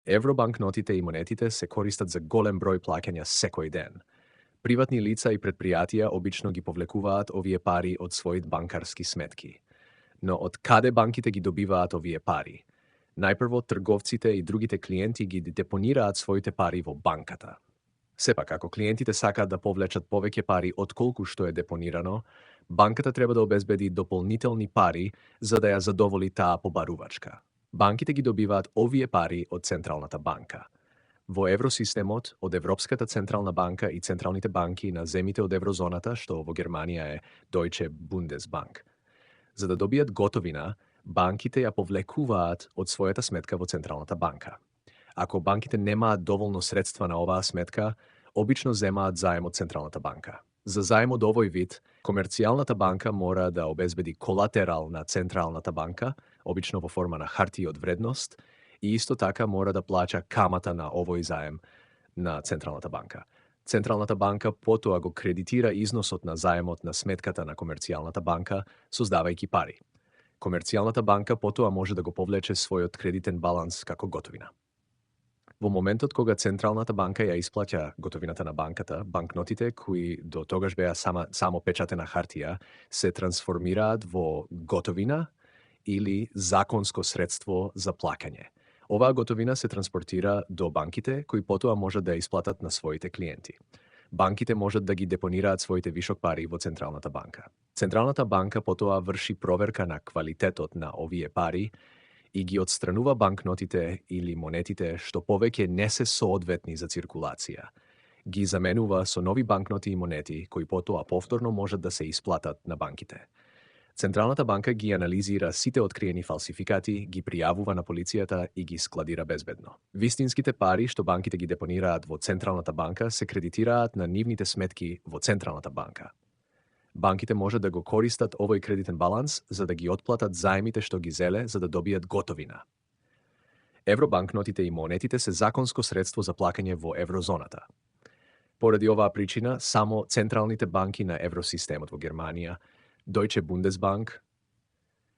Евробанкнотите и монетите се користат за голем број плаќања секој ден. Приватни лица и предпријатија обично ги повлекуваат овие пари од своите банкарски сметки. Но од каде банките ги добиваат овие пари? Најпрво, трговците и другите клиенти ги депонираат своите пари во банката. Сепак, ако клиентите сакаат да повлечат повеќе пари отколку што е депонирано, банката треба да обезбеди дополнителни пари за да ја задоволи таа побарувачка. Банките ги добиваат овие пари од Централната банка. Во евросистемот, од Европската централна банка и централните банки на земите од еврозоната, што во Германија е Deutsche Bundesbank. За да добијат готовина, банките ја повлекуваат од својата сметка во Централната банка. Ако банките немаат доволно средства на оваа сметка, обично земаат заем од Централната банка. За заем од овој вид, Комерцијалната банка мора да обезбеди колатерал на Централната банка, обично во форма на хартии од вредност, и исто така мора да плаќа камата на овој заем на Централната банка. Централната банка потоа го кредитира износот на заемот на сметката на Комерцијалната банка, создавајќи пари. Комерцијалната банка потоа може да го повлече својот кредитен баланс како готовина. Во моментот кога Централната банка ја исплаќа готовината на банката, банкнотите кои до тогаш беа само печатена хартија се трансформираат во готовина или законско средство за плаќање. Оваа готовина се транспортира до банките кои потоа можат да ја исплатат на своите клиенти. Банките можат да ги депонираат своите вишок пари во Централната банка. Централната банка потоа врши проверка на квалитетот на овие пари и ги отстранува банкнотите или монетите што повеќе не се соодветни за циркулација. Ги заменува со нови банкноти и монети кои потоа повторно можат да се исплатат на банките. Централната банка ги анализира сите откриени фалсификати, ги пријавува на полицијата и ги складира безбедно. Вистинските пари што банките ги депонираат во Централната банка се кредитираат на нивните сметки во Централната банка. Банките може да го користат овој кредитен баланс за да ги отплатат заемите што ги зеле за да добијат готовина. Евробанкнотите и монетите се законско средство за плаќање во еврозоната. Поради оваа причина, само централните банки на евросистемот во Германија, Deutsche Bundesbank,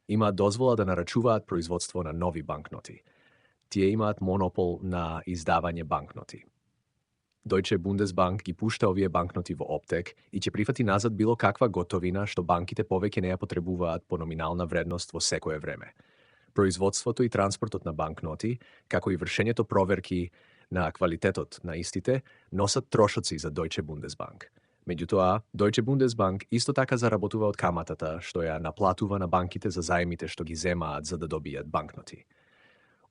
имаат дозвола да нарачуваат производство на нови банкноти. Тие имаат монопол на издавање банкноти. Deutsche Bundesbank ги пушта овие банкноти во оптек и ќе прифати назад било каква готовина што банките повеќе не ја потребуваат по номинална вредност во секое време. Производството и транспортот на банкноти, како и вршењето проверки на квалитетот на истите, носат трошоци за Deutsche Bundesbank. Меѓутоа, Deutsche Bundesbank исто така заработува од каматата што ја наплатува на банките за заемите што ги земаат за да добијат банкноти.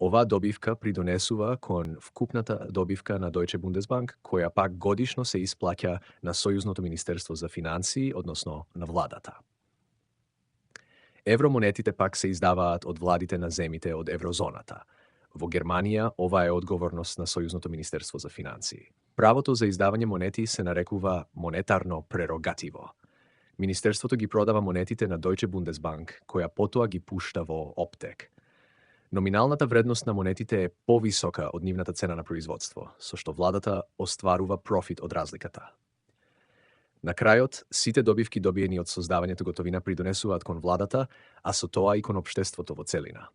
Оваа добивка придонесува кон вкупната добивка на Deutsche Bundesbank, која пак годишно се исплаќа на Сојузното министерство за финансии, односно на владата. Евромонетите пак се издаваат од владите на земите од еврозоната. Во Германија ова е одговорност на Сојузното министерство за финансии. Правото за издавање монети се нарекува монетарно прерогативо. Министерството ги продава монетите на Deutsche Bundesbank, која потоа ги пушта во оптек. Номиналната вредност на монетите е повисока од нивната цена на производство, со што владата остварува профит од разликата. На крајот, сите добивки добиени од создавањето готовина придонесуваат кон владата, а со тоа и кон општеството во целина.